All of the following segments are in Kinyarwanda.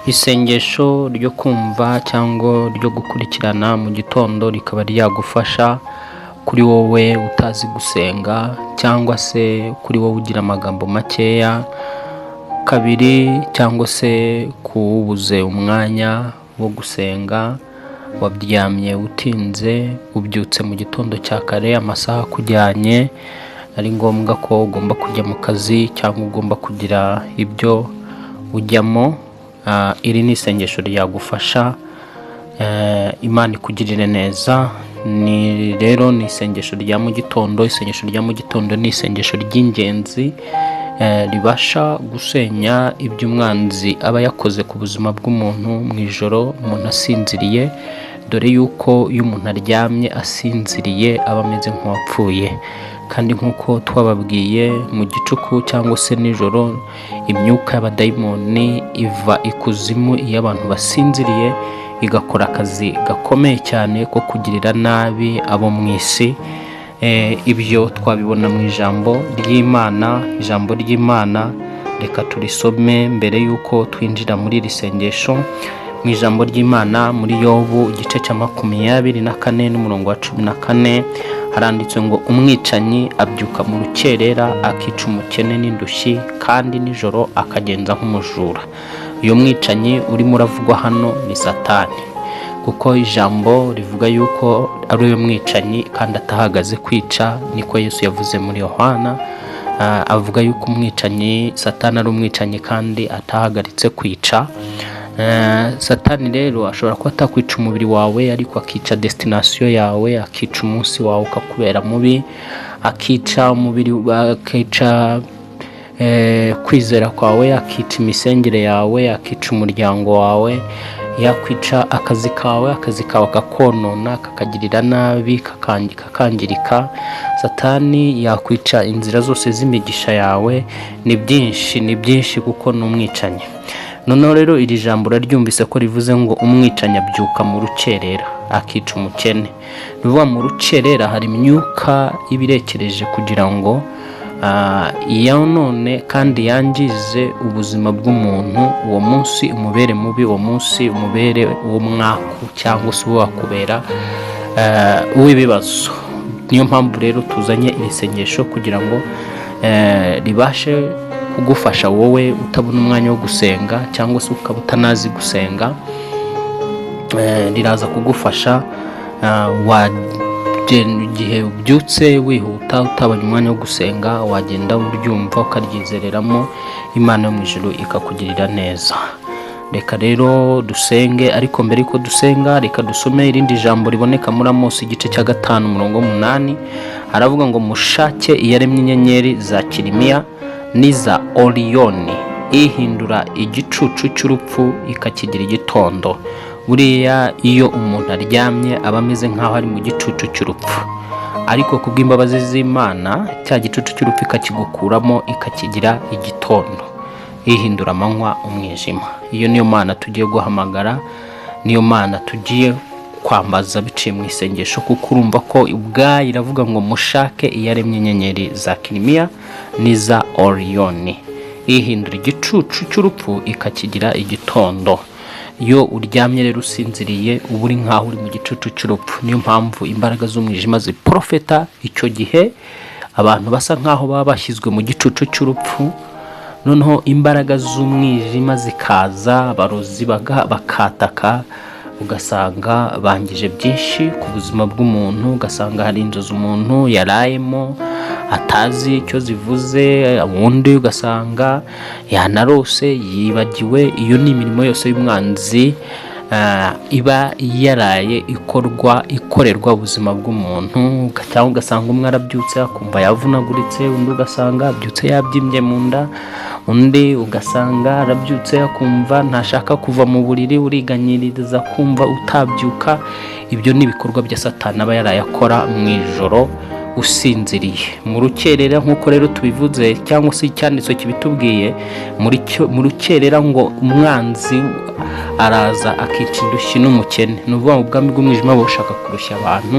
Isengesho ryo kumva cyangwa ryo gukurikirana mu gitondo rikaba ryagufasha kuri wowe utazi gusenga, cyangwa se kuri wowe ugira amagambo makeya kabiri, cyangwa se kuwubuze umwanya wo gusenga, waryamye utinze, ubyutse mu gitondo cya kare, amasaha akujyanye, ari ngombwa ko ugomba kujya mu kazi cyangwa ugomba kugira ibyo ujyamo. Iri ni isengesho ryagufasha. Imana ikugirire neza. Ni rero ni isengesho rya mu gitondo. Isengesho rya mu gitondo ni isengesho ry'ingenzi, ribasha gusenya ibyo umwanzi aba yakoze ku buzima bw'umuntu mu ijoro umuntu asinziriye, dore yuko iyo umuntu aryamye asinziriye aba ameze nk'uwapfuye. Kandi nk'uko twababwiye, mu gicuku cyangwa se nijoro imyuka y'abadayimoni iva ikuzimu iyo abantu basinziriye, igakora akazi gakomeye cyane ko kugirira nabi abo mu isi. Ibyo twabibona mu ijambo ry'Imana. Ijambo ry'Imana reka turisome mbere y'uko twinjira muri iri sengesho. Mu ijambo ry'Imana muri Yobu igice cya 24 n'umurongo wa 14 haranditse ngo: "Umwicanyi abyuka mu rukerera, akica umukene n'indushyi, kandi nijoro akagenza nk'umujura." Uyu mwicanyi urimo uravugwa hano ni Satani, kuko ijambo rivuga yuko ari uyu mwicanyi kandi atahagaze kwica. Niko Yesu yavuze muri Yohana. Avuga yuko umwicanyi Satani ari umwicanyi kandi atahagaritse kwica. Satani rero ashobora kuba atakwica umubiri wawe, ariko akica destination yawe, akica umunsi wawe ukakubera mubi, akica umubiri, akica kwizera kwawe, akica imisengere yawe, akica umuryango wawe, yakwica akazi kawe, akazi kawe akakonona, kakagirira nabi, kakangirika. Satani yakwica inzira zose z'imigisha yawe. Ni byinshi, ni byinshi, kuko ni umwicanyi. Noneho rero iri jambo uraryumvise ko rivuze ngo umwicanyi abyuka mu rukerera akica umukene. Ni ukuvuga mu rukerera hari imyuka iba irekereje kugira ngo yonone kandi yangize ubuzima bw'umuntu, uwo munsi umubere mubi, uwo munsi umubere uw'umwaku, cyangwa se uwo wakubera uw'ibibazo. Niyo mpamvu rero tuzanye iri sengesho kugira ngo ribashe kugufasha wowe utabona umwanya wo gusenga, cyangwa se ukaba utanazi gusenga. Riraza kugufasha. Wagenda igihe ubyutse wihuta utabonye umwanya wo gusenga, wagenda uryumva ukaryizereramo, Imana yo mu ijuru ikakugirira neza. Reka rero dusenge, ariko mbere yuko dusenga reka dusome irindi jambo riboneka muri Amosi igice cya 5 umurongo w'8. Haravuga ngo: "Mushake iyaremye inyenyeri za Kirimiya n'iza Oriyoni, ihindura igicucu cy'urupfu ikakigira igitondo." Buriya iyo umuntu aryamye aba ameze nk'aho ari mu gicucu cy'urupfu, ariko kubw'imbabazi z'Imana cya gicucu cy'urupfu ikakigukuramo ikakigira igitondo, ihindura amanywa umwijima. Iyo niyo Mana tugiye guhamagara, niyo Mana tugiye kwambaza biciye mu isengesho, kuko urumva ko ubwayo iravuga ngo: "Mushake iyaremye inyenyeri za Kirimiya n'iza Oriyoni, ihindura igicucu cy'urupfu ikakigira igitondo." Iyo uryamye rero usinziriye uba uri nk'aho uri mu gicucu cy'urupfu. Niyo mpamvu imbaraga z'umwijima ziprofeta icyo gihe abantu basa nk'aho baba bashyizwe mu gicucu cy'urupfu. Noneho imbaraga z'umwijima zikaza, abarozi bakataka, ugasanga bangije byinshi ku buzima bw'umuntu, ugasanga hari inzozi umuntu yarayemo atazi icyo zivuze, ubundi ugasanga yanarose yibagiwe. Iyo ni imirimo yose y'umwanzi, iba yaraye ikorwa, ikorerwa ubuzima bw'umuntu. Cyangwa ugasanga umwe arabyutse akumva yavunaguritse, undi ugasanga abyutse yabyimbye mu nda, undi ugasanga arabyutse akumva ntashaka kuva mu buriri, uriganyiriza kumva utabyuka. Ibyo ni ibikorwa bya Satani aba yaraye akora mu ijoro usinziriye. Mu rukerera, nk'uko rero tubivuze cyangwa se icyanditswe kibitubwiye, mu rukerera ngo umwanzi araza akica indushyi n'umukene. Ni ukuvuga ngo ubwami bw'umwijima buba bushaka kurushya abantu,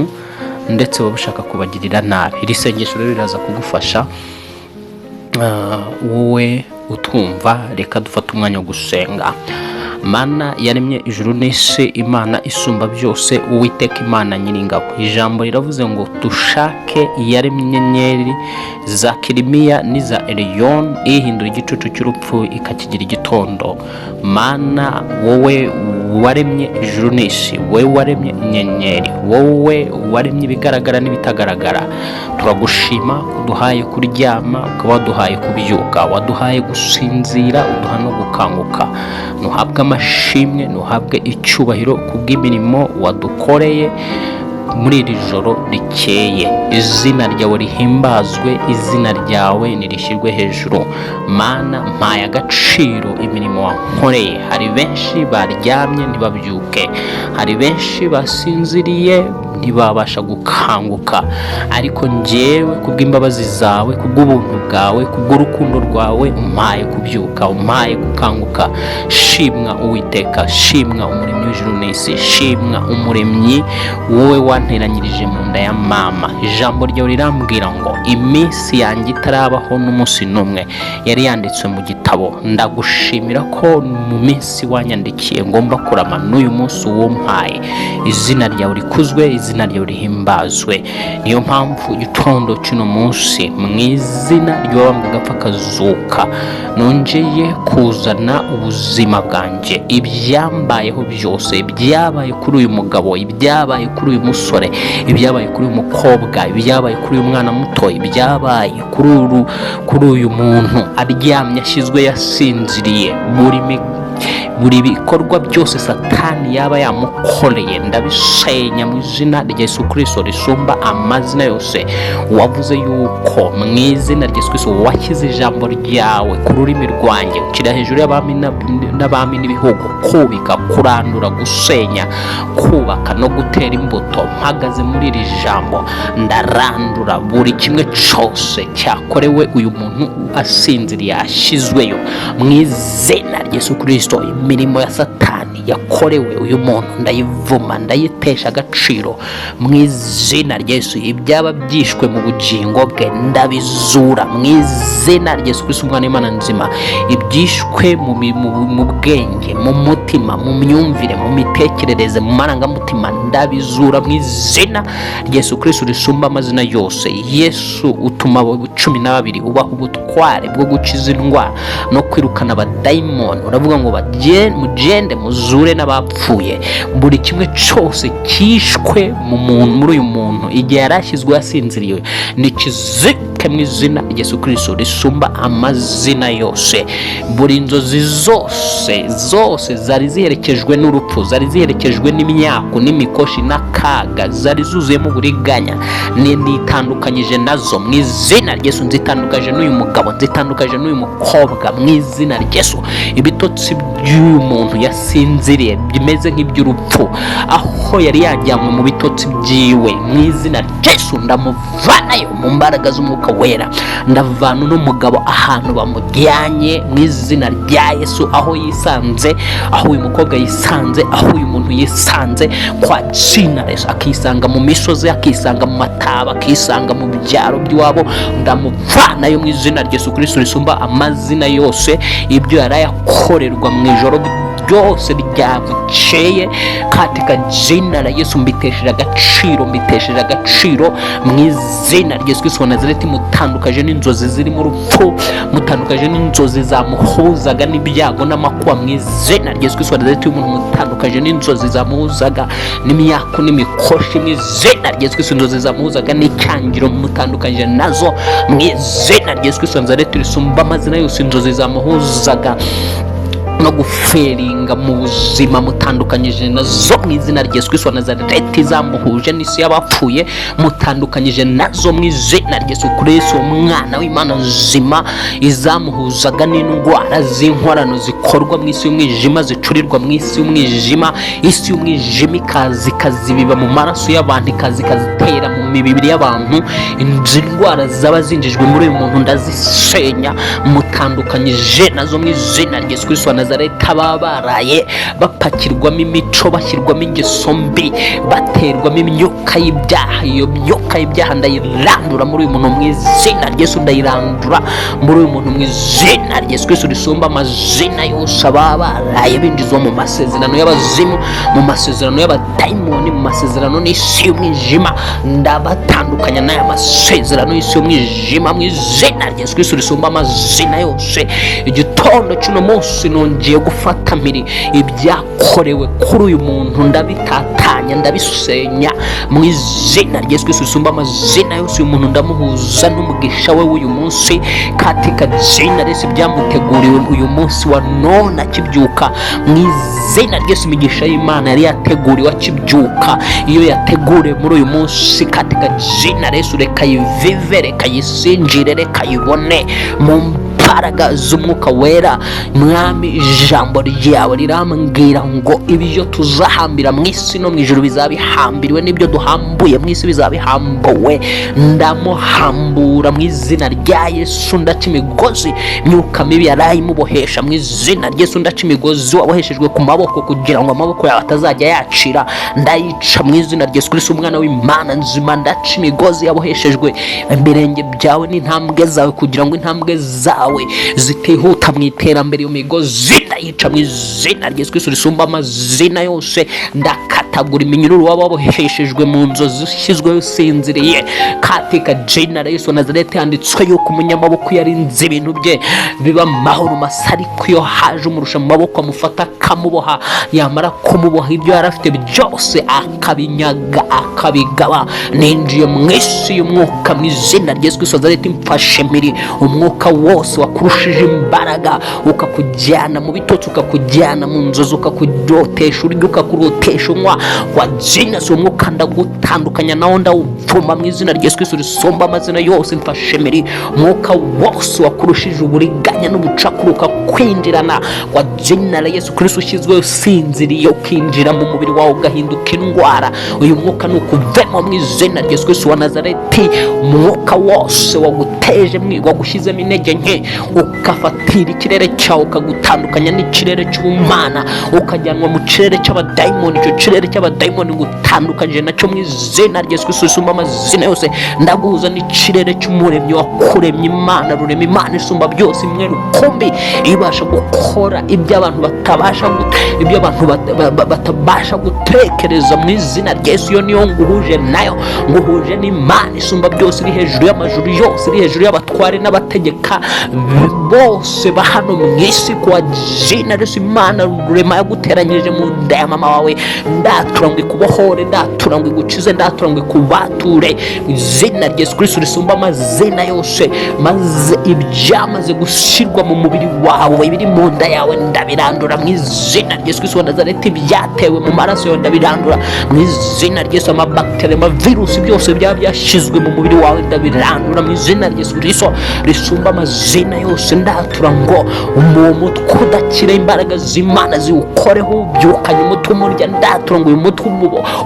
ndetse buba bushaka kubagirira nabi. Iri sengesho rero riraza kugufasha, wowe utwumva. Reka dufate umwanya wo gusenga. Mana yaremye ijuru n'isi, Imana isumba byose, Uwiteka Imana nyiringabo, ijambo riravuze ngo dushake iyaremye inyenyeri za Kirimiya n'iza Eliyoni, ihindura igicucu cy'urupfu ikakigira igitondo. Mana, wowe waremye ijuru n'isi, wowe waremye inyenyeri, wowe waremye ibigaragara n'ibitagaragara, turagushima kuduhaye kuryama, ukaba waduhaye kubyuka, waduhaye gusinzira, uduha no gukanguka. Ntuhabwe amashimwe, ntuhabwe icyubahiro kubw'imirimo wadukoreye muri iri joro rikeye. Izina ryawe rihimbazwe, izina ryawe nirishyirwe hejuru. Mana, mpaye agaciro imirimo wankoreye. Hari benshi baryamye ntibabyuke, hari benshi basinziriye ntibabasha gukanguka, ariko njyewe kubw'imbabazi zawe, kubw'ubuntu bwawe, kubw'urukundo rwawe, umpaye kubyuka, umpaye gukanguka. Shimwa Uwiteka, shimwa Umuremyi w'ijuru n'isi, shimwa Umuremyi wowe wanteranyirije mu nda ya mama. Ijambo ryawe rirambwira ngo iminsi yanjye itarabaho n'umunsi n'umwe yari yanditswe mu gitabo. Ndagushimira ko mu minsi wanyandikiye ngomba kurama n'uyu munsi wumpaye. Izina ryawe rikuzwe, izina ryawe rihimbazwe. Niyo mpamvu igitondo cy'uno munsi, mu izina ry'uwabambwe agapfa akazuka, nongeye kuzana ubuzima bwanjye, ibyambayeho byose, ibyabaye kuri uyu mugabo, ibyabaye kuri uyu musore, ibyabaye kuri uyu mukobwa, ibyabaye kuri uyu mwana muto, ibyabaye kuri uyu muntu aryamye, ashyizwe, yasinziriye, buri bikorwa byose Satani yaba yamukoreye, ndabisenya mu izina rya Yesu Kirisito risumba amazina yose. Wavuze yuko mu izina rya Yesu Kirisito washyize ijambo ryawe ku rurimi rwanjye, ushyira hejuru y'abami n'abami n'ibihugu, kubika, kurandura, gusenya, kubaka no gutera imbuto. Mpagaze muri iri jambo, ndarandura buri kimwe cyose cyakorewe uyu muntu asinziriye, ashyizweyo, mu izina rya Yesu Kirisito. Imirimo ya Satani yakorewe uyu muntu ndayivuma, ndayitesha agaciro mu izina rya Yesu. Ibyaba byishwe mu bugingo bwe ndabizura mu izina rya Yesu Kirisito, umwana w'Imana nzima. Ibyishwe mu bwenge, mu mutima, mu myumvire, mu mitekerereze, mu marangamutima, ndabizura mu izina rya Yesu Kirisito risumba amazina yose. Yesu utuma abo 12, ubaha ubutware bwo gukiza indwara no kwirukana abadayimoni, uravuga ngo mugende muzure n'abapfuye. Buri kimwe cyose cyishwe mu muntu, muri uyu muntu, igihe yari ashyizwe yasinziriye, nikizike mu izina rya Yesu Kirisito risumba amazina yose. Buri nzozi zose zose zari ziherekejwe n'urupfu, zari ziherekejwe n'imyaku n'imikoshi n'akaga, zari zuzuyemo uburiganya, nitandukanyije nazo mu izina rya Yesu. Nzitandukanyije n'uyu mugabo, nzitandukanyije n'uyu mukobwa mu izina rya Yesu. Ibitotsi by'uyu muntu yasinziriye bimeze nk'iby'urupfu, aho yari yajyanywe mu bitotsi byiwe, mu izina rya Yesu ndamuvanayo mu mbaraga z'Umwuka Wera. Ndavana uno mugabo ahantu bamujyanye mu izina rya Yesu, aho yisanze, aho uyu mukobwa yisanze, aho uyu muntu yisanze, kwa jina Yesu, akisanga mu misozi, akisanga mu mataba, akisanga mu byaro by'iwabo, ndamuvanayo mu izina rya Yesu Kirisito risumba amazina yose. Ibyo yari ayakorerwa mu ijoro byose ryabukeye, katika jina la Yesu, mbitesheje agaciro, mbitesheje agaciro mu izina rya Yesu Kristo wa Nazareti. Mutandukaje n'inzozi zirimo urupfu, mutandukaje n'inzozi zamuhuzaga n'ibyago n'amakuba mu izina rya Yesu Kristo wa Nazareti. Umuntu mutandukaje n'inzozi zamuhuzaga n'imyaku n'imikoshi mu izina rya Yesu Kristo. Inzozi zamuhuzaga n'icyangiro mutandukanyije nazo mu izina rya Yesu Kristo wa Nazareti risumba amazina yose. Inzozi zamuhuzaga no guferinga mu buzima mutandukanyije nazo mu izina rya Yesu Kristo wa Nazareti. Zamuhuje n'isi y'abapfuye mutandukanyije nazo mu izina rya Yesu Kristo, umwana w'Imana nzima. Izamuhuzaga n'indwara z'inkorano zikorwa mu isi y'umwijima, zicurirwa mu isi y'umwijima, isi y'umwijima ikaza ikazibiba mu maraso y'abantu, ikaza ikazitera mu mibiri y'abantu. Izi ndwara zaba zinjijwe muri uyu muntu ndazisenya, mutandukanyije nazo mu izina rya Yesu Kristo wa Nazareti. Baba baraye bapakirwamo imico, bashyirwamo ingeso mbi, baterwamo imyuka y'ibyaha. Iyo myuka y'ibyaha ndayirandura muri uyu muntu mu izina rya Yesu. Ndayirandura muri uyu muntu mu izina rya Yesu Kristo risumba amazina yose. Ababa baraye binjizwa mu masezerano y'abazimu, mu masezerano y'abadayimoni, mu masezerano n'isi y'umwijima, ndabatandukanya n'aya masezerano y'isi y'umwijima mu izina rya Yesu Kristo risumba amazina yose. Igitondo cy'uno munsi nongeye gufata mpiri ibyakorewe kuri uyu muntu, ndabitatanya, ndabisenya mu izina rya Yesu Kristo risumba amazina yose. Uyu muntu ndamuhuza n'umugisha we w'uyu munsi katika jina Yesu. Byamuteguriwe uyu munsi wa none akibyuka, mu izina rya Yesu. Imigisha y'Imana yari yateguriwe akibyuka, iyo yateguriwe muri uyu munsi katika jina Yesu, reka yivive, reka yisinjire, reka yibone mu mbaraga z'Umwuka Wera. Mwami, ijambo ryawe rirambwira ngo ibyo tuzahambira mu isi no mu ijuru bizaba bihambiriwe, n'ibyo duhambuye mu isi bizaba bihambuwe. Ndamuhambura mu izina rya Yesu. Ndaca imigozi imyuka mibi yaraye imubohesha mu izina rya Yesu. Ndaca imigozi waboheshejwe ku maboko kugira ngo amaboko yawe atazajya yacira, ndayica mu izina rya Yesu Kristo, umwana w'Imana nzima. Ndaca imigozi yaboheshejwe ibirenge byawe n'intambwe zawe kugira ngo intambwe zawe zitihuta mu iterambere. Iyo migozi ndayica mu izina rya Yesu Kristo risumba amazina yose. Ndakatagura iminyururu waba waboheshejwe mu nzozi ushyizweho usinziriye katika jina la Yesu wa Nazareti. Handitswe yuko umunyamaboko yarinze ibintu bye biba amahoro masa, ariko iyo haje umurusha mu maboko amufata akamuboha, yamara kumuboha ibyo yari afite byose akabinyaga, akabigaba. Ninjiye mu isi y'umwuka mu izina rya Yesu Kristo wa Nazareti, mfashe mpiri umwuka wose wakurushije imbaraga, ukakujyana mu bitotsi, ukakujyana mu nzozi, ukakurotesha urya, ukakurotesha unywa. Wa jina, uwo mwuka ndagutandukanya nawo, ndawuvuma mu izina rya Yesu Kristo risumba amazina yose. Mfashe mpiri umwuka wose wakurushije uburiganya n'ubucakura, ukakwinjirana wa jina la Yesu Kristo, ushyizwe usinziriye, ukinjira mu mubiri wawe ugahinduka indwara. Uyu mwuka ni ukuvemo mu izina rya Yesu Kristo wa Nazareti. Umwuka wose waguteje, wagushyizemo intege nke, ugafatira ikirere cyawe, ukagutandukanya n'ikirere cy'ubumana, ukajyanwa mu kirere cy'abadayimoni, icyo kirere cy'abadayimoni ngutandukanyije nacyo mu izina rya Yesu Kristo risumba amazina yose. Ndaguhuza n'ikirere cy'Umuremyi wakuremye, Imana Rurema, Imana isumba byose, imwe rukumbi ibasha gukora ibyo abantu batabasha ibyo abantu batabasha gutekereza mu izina rya Yesu. Iyo niyo nguhuje nayo, nguhuje n'Imana isumba byose, iri hejuru y'amajuru yose, iri hejuru y'abatware n'abategeka bose ba hano mu isi. Kwa jina Yesu, Imana Rurema yaguteranyirije mu nda ya mama wawe, ndatura ngo ikubohore, ndatura ngo igukize, ndatura ngo ikubature mu izina rya Yesu Kristo risumba amazina yose. Maze ibyamaze gushyirwa mu mubiri wawe biri mu nda yawe ndabirandura mu izina rya Yesu Kristo wa Nazareti. Byatewe mu maraso yawe ndabirandura mu izina rya Yesu. Amabakiteri, amavirusi, byose byaba byashyizwe mu mubiri wawe ndabirandura mu izina rya Yesu Kristo risumba amazina yose. Ndatura ngo uwo mutwe udakira, imbaraga z'Imana ziwukoreho. Ubyukanye umutwe umurya, ndatura ngo uyu mutwe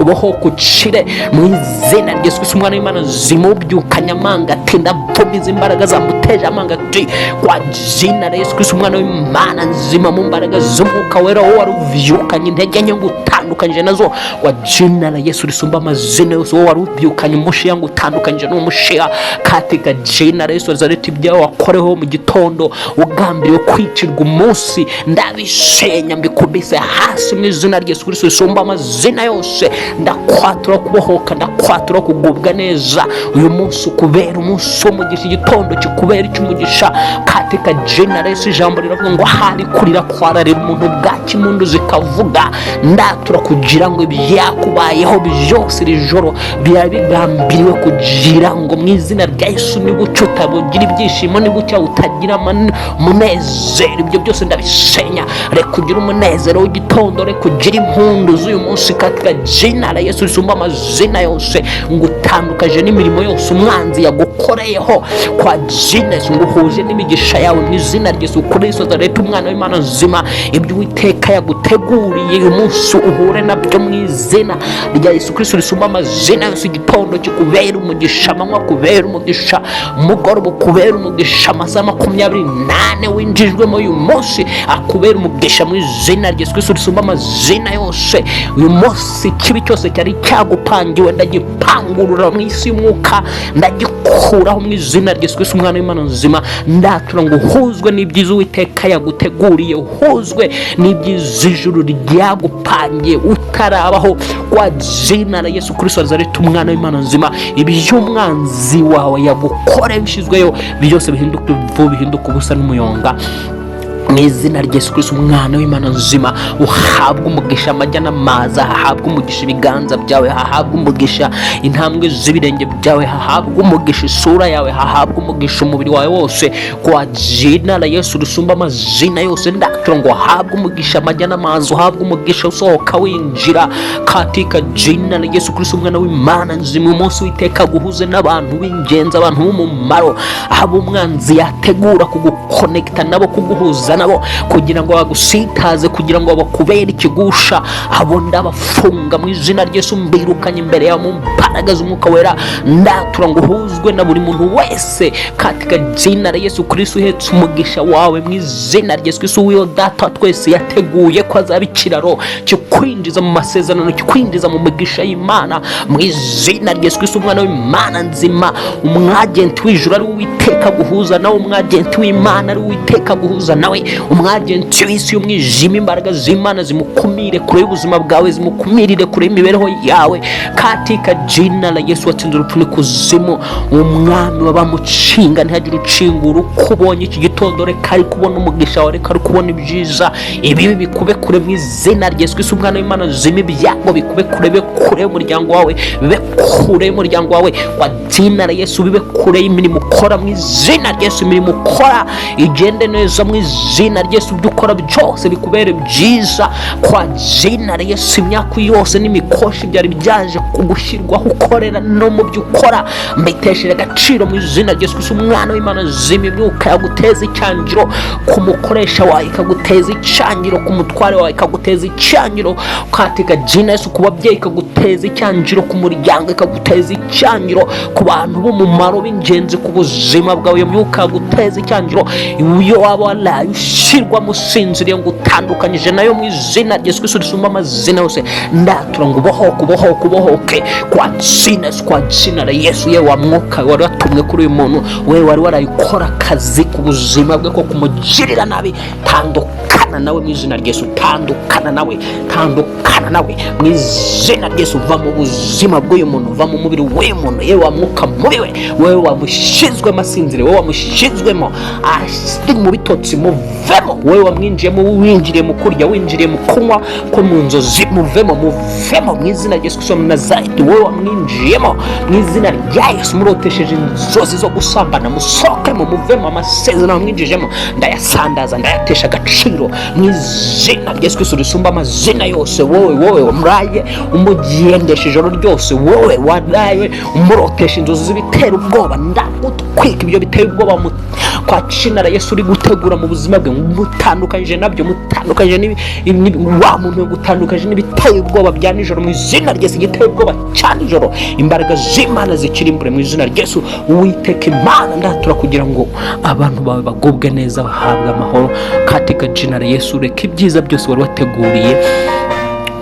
ubohoke, ukire mu izina rya Yesu Kristo, umwana w'Imana nzima. Ubyukanye amangati, ndapfumiza imbaraga zamuteje amangati kwa jina la Yesu Kristo, umwana w'Imana nzima, mu mbaraga z'Umwuka Wera. Wowe wari uvyukanye intege nke, ngutandukanyije nazo kwa jina la Yesu risumba amazina yose. Wowe wari ubyukanye umushiha, ngutandukanyije n'umushiha katika jina la Yesu Nazareti. Ibyawe wakoreho mu gitondo ugambiriwe kwicirwa umunsi, ndabisenya, mbikubise hasi mu izina rya Yesu Kristo risumba amazina yose. Ndakwatura kubohoka, ndakwatura kugubwa neza. Uyu munsi ukubera umunsi w'umugisha, igitondo kikubera icy'umugisha katika jina la Yesu. Ijambo riravuga ngo hari kurira kwararira umuntu, bwaki impundu zikavuga. Ndatura kugira ngo ibyakubayeho byose iri joro byaba bigambiriwe kugira ngo mu izina rya Yesu nibucya utagira ibyishimo, nibucya utagira umunezero, ibyo byose ndabisenya. Reka ugire umunezero w'igitondo, reka ugire impundu z'uyu munsi katika jina la Yesu risumba amazina yose. Ngutandukanyije n'imirimo yose umwanzi yagukoreyeho kwa jina Yesu, nguhuje n'imigisha yawe mu izina rya Yesu Kristo Nazareti, umwana w'Imana nzima. Ibyo Uwiteka yaguteguriye uyu munsi uhuje. Uhure nabyo mu izina rya Yesu Kristo risumba amazina yose. Igitondo kikubera umugisha, amanywa kubera umugisha, umugoroba ukubera umugisha, amasaha 24 winjijwemo uyu munsi akubera umugisha mu izina rya Yesu Kristo risumba amazina yose. Uyu munsi ikibi cyose cyari cyagupangiwe ndagipangurura mu isi y'umwuka, ndagikuraho mu izina rya Yesu Kristo umwana w'Imana nzima. Ndatura ngo uhuzwe n'ibyiza Uwiteka yaguteguriye, uhuzwe n'ibyiza ijuru ryagupangiye utarabaho, kwa jina la Yesu Kristo wa Nazareti umwana w'Imana nzima. Iby'umwanzi wawe yagukoreye bishyizweyo byose bihinduka ivu, bihinduka ubusa n'umuyonga mu izina rya Yesu Kristo umwana w'Imana nzima. Uhabwa umugisha amajya n'amaza, hahabwa umugisha ibiganza byawe, hahabwa umugisha intambwe z'ibirenge byawe, hahabwa umugisha isura yawe, hahabwa umugisha umubiri wawe wose, kwa jina la Yesu risumba amazina yose. Ndatura ngo uhabwe umugisha amajya n'amaza, uhabwe umugisha usohoka winjira, katika jina la Yesu Kristo umwana w'Imana nzima. Umunsi Uwiteka guhuze n'abantu b'ingenzi, abantu b'umumaro, abo umwanzi yategura kugukonekita nabo, kuguhuza nabo kugira ngo bagusitaze, kugira ngo bakubere ikigusha, abo ndabafunga mu izina rya Yesu, mbirukanye imbere yawe mu mbaraga z'Umwuka Wera. Ndatura ngo uhuzwe na buri muntu wese katika jina la Yesu Kristo, uhetse umugisha wawe mu izina rya Yesu Kristo, w'iyo Data wa twese yateguye ko azaba ikiraro kikwinjiza mu masezerano, kikwinjiza mu migisha y'Imana, mu izina rya Yesu Kristo umwana w'Imana nzima. Umwagenti w'ijuru ari we Uwiteka guhuza nawe, umwagenti w'Imana ari we Uwiteka guhuza nawe, umwagenti w'isi y'umwijima, imbaraga z'Imana zimukumire kure y'ubuzima bwawe, zimukumirire kure y'imibereho yawe, katika jina la Yesu watsinze urupfu n'ikuzimu, umwami w'abamucinga. Ntihagire ucingura uko ubonye iki gitondo, reka ari kubona umugisha wawe, reka ari kubona ibyiza. Ibibi bikube kure mu izina rya Yesu Kristo umwana w'Imana nzima. Ibyago bikube kure, bibe kure y'umuryango wawe, bibe kure y'umuryango wawe kwa jina la Yesu, bibe kure y'imirimo ukora mu izina rya Yesu. Imirimo ukora igende neza mu izina rya Yesu, ibyo ukora byose bikubere byiza kwa jina la Yesu. Imyaka yose n'imikoshi byari byaje kugushyirwaho ukorera no mu byo ukora, mbitesheje agaciro mu izina rya Yesu Kristo umwana w'Imana nzima. Imyuka yaguteza icyangiro ku mukoresha wawe, ikaguteza icyangiro ku mutware wawe, ikaguteza icyangiro katika jina Yesu ku babyeyi, ikaguteza icyangiro ku muryango, ikaguteza icyangiro ku bantu b'umumaro b'ingenzi ku buzima bwawe, iyo myuka yaguteza icyangiro, iyo waba waraye ushyirwamo usinziriye, ngo utandukanyije nayo mu izina rya Yesu Kristo risumba amazina yose. Ndatura ngo ubohoke, ubohoke, ubohoke kwa jina Yesu, kwa jina la Yesu. Yewe wa mwuka wari watumwe kuri uyu muntu, we wari warayikora akazi ku buzima bwe ko kumugirira nabi, tandukana nawe mu izina rya Yesu, tandukana nawe, tandukana nawe mu izina rya Yesu. Va mu buzima bw'uyu muntu, va mu mubiri w'uyu muntu. Yewe wa mwuka mubi we, wewe wamushyizwemo asinziriye, wowe wamushyizwemo ari mu bitotsi, muvemo. Wowe wamwinjiyemo, winjiriye mu kurya, winjiriye mu kunywa ko mu nzozi, muvemo, muvemo mu izina rya Yesu Kristo wa Nazareti. Wowe wamwinjiyemo mu izina rya Yesu, murotesheje inzozi zo gusambana, musohokemo, muvemo. Amasezerano wamwinjijemo ndayasandaza, ndayatesha agaciro mu izina rya Yesu Kristo risumba amazina yose. Wowe, wowe wamuraye umugendesha ijoro ryose, wowe waraye umurotesha inzozi z'ibitera ubwoba, ndagutwika ibyo biteye ubwoba kwa jina la Yesu uri gutegura mu buzima bwe. Mutandukanyije nabyo, mutandukanyije wa muntu gutandukanyije n'ibiteye ubwoba bya nijoro mu izina rya Yesu. Igiteye ubwoba cya nijoro, imbaraga z'Imana zikirimbure mu izina rya Yesu. Uwiteka Imana, ndatura kugira ngo abantu bawe bagubwe neza, bahabwe amahoro katika jina la Yesu. Reka ibyiza byose wari wateguriye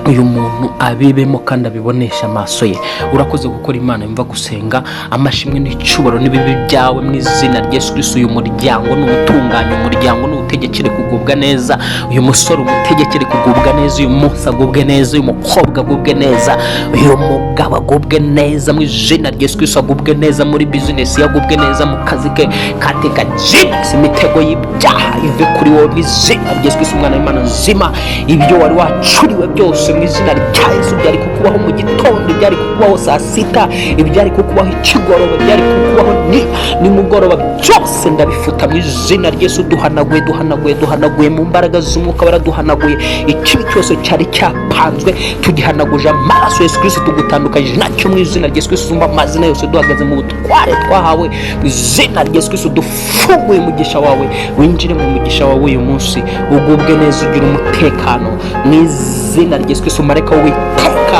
uyu muntu abibemo kandi abibonesha amaso ye. Urakoze gukora Imana yumva gusenga. Amashimwe n'icyubahiro n'ibibi byawe mu izina rya Yesu Kristo. Uyu muryango ni utunganya, umuryango ni utegekere kugubwa neza. Uyu musore umutegekere kugubwa neza, uyu munsi agubwe neza, uyu mukobwa agubwe neza, uyu mugabo agubwe neza mu izina rya Yesu Kristo, agubwe neza muri bizinesi, agubwe neza mu kazi ke katika jina. Imitego y'ibyaha ive kuri wowe mu izina rya Yesu Kristo umwana w'Imana nzima. Ibyo wari wacuriwe byose mu izina rya Yesu, byari kukubaho mu gitondo, byari kukubaho saa sita, ibyari kukubaho ikigoroba, byari kukubaho ni nimugoroba, byose ndabifuta mu izina rya Yesu. Duhanaguye, duhanaguye, duhanaguye mu mbaraga z'Umwuka, baraduhanaguye. Ikibi cyose cyari cyapanzwe tugihanaguje amaraso Yesu Kristo, tugutandukanyije nacyo mu izina rya Yesu Kristo usumba amazina yose. Duhagaze mu butware twahawe mu izina rya Yesu Kristo, dufunguye umugisha wawe, winjire mu mugisha wawe uyu munsi, ugubwe neza, ugira umutekano mu izina Izina rya Yesu Kristo, marayika w'Uwiteka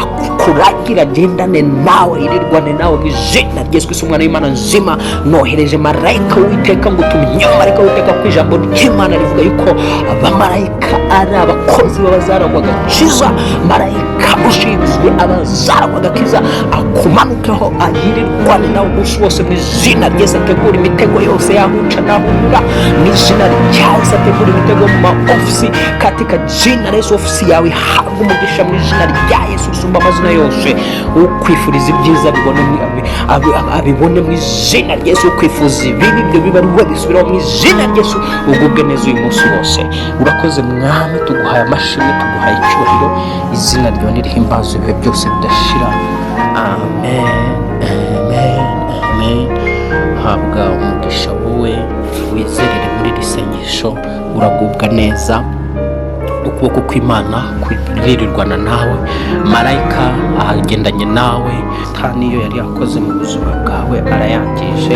akuragira, agendane nawe, yirirwane nawe mu izina rya Yesu Kristo, Umwana w'Imana nzima. Nohereje marayika w'Uwiteka ngo utumye marayika w'Uwiteka, ku ijambo ry'Imana rivuga yuko abamarayika ari abakozi b'abazaragwa agakiza. Marayika ushinzwe abazaragwa agakiza akumanukeho, ayirirwane nawe umunsi wose mu izina rya Yesu. Ategura imitego yose yahuca naho unyura mu izina rya Yesu. Ategura imitego mu ma ofisi katika jina la Yesu. Ofisi yawe ihabwa umugisha mu izina rya Yesu usumba amazina yose. Ukwifuriza ibyiza abibone mu izina rya Yesu. Ukwifuza ibibi, ibyo biba ari we bisubiraho mu izina rya Yesu. Ugubwe neza uyu munsi wose. Urakoze Mwami, tuguhaye amashimwe, tuguhaye icyubahiro. Izina ryawe nirihimbazwe ibihe byose bidashira. Amen, amen, amen. Habwa umugisha wowe wizerere muri iri sengesho, uragubwa neza. Ukuboko kw'Imana kuririrwana nawe, marayika agendanye nawe. Satani iyo yari yakoze mu buzima bwawe arayangije,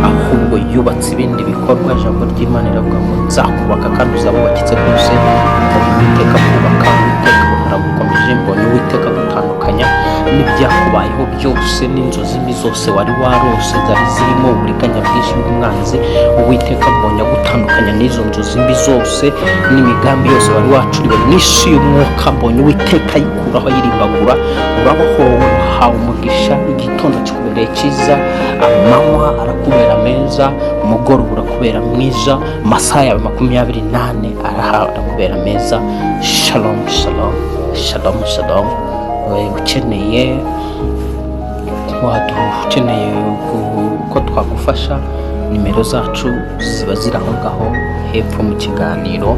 ahubwo yubatse ibindi bikorwa. Ijambo ry'Imana riravuga ngo nzakubaka kandi uzaba wubakitse rwose. Mbonye Uwiteka kubaka, Uwiteka aragukomeje. Mbonye Uwiteka gutandukanya n'ibyakubayeho byose n'inzozi mbi zose wari warose zari zirimo uburiganya bwinshi bw'umwanzi. Uwiteka mbonye agutandukanya n'izo nzozi mbi zose n'imigambi yose wari wacuriwe n'isi y'umwuka. Mbonye Uwiteka ayikuraho, ayirimbagura. Urabohowe, uhawe umugisha. Igitondo kikubereye cyiza, amanywa arakubera meza, umugoroba urakubera mwiza, amasaha yawe 24 arakubera meza. Shalom, shalom, shalom, shalom. Ukeneye ukeneye ko twagufasha, nimero zacu ziba ziri aho ngaho hepfo mu kiganiro,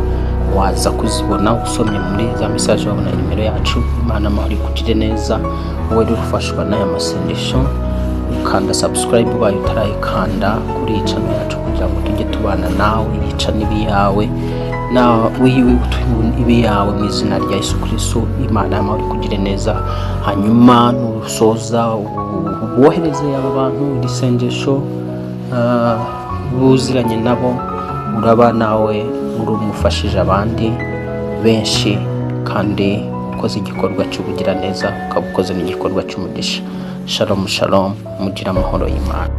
waza kuzibona usomye muri za message, wabona nimero yacu. Imana amahoro ikugire neza. Wowe rero ufashwa n'aya masengesho, ukanda subscribe ubaye utarayikanda kuri iyi channel yacu, kugira ngo tujye tubana nawe. Iyi channel ibe iyawe na ibe iyawe mu izina rya Yesu Kristo. Imana y'amahoro ikugire neza. Hanyuma nusoza wohereze aba bantu iri sengesho buziranye nabo, uraba nawe uri umufashije abandi benshi kandi ukoze igikorwa cy'ubugiraneza, ukaba ukoze n'igikorwa cy'umugisha. Shalom, shalom, mugire amahoro y'Imana.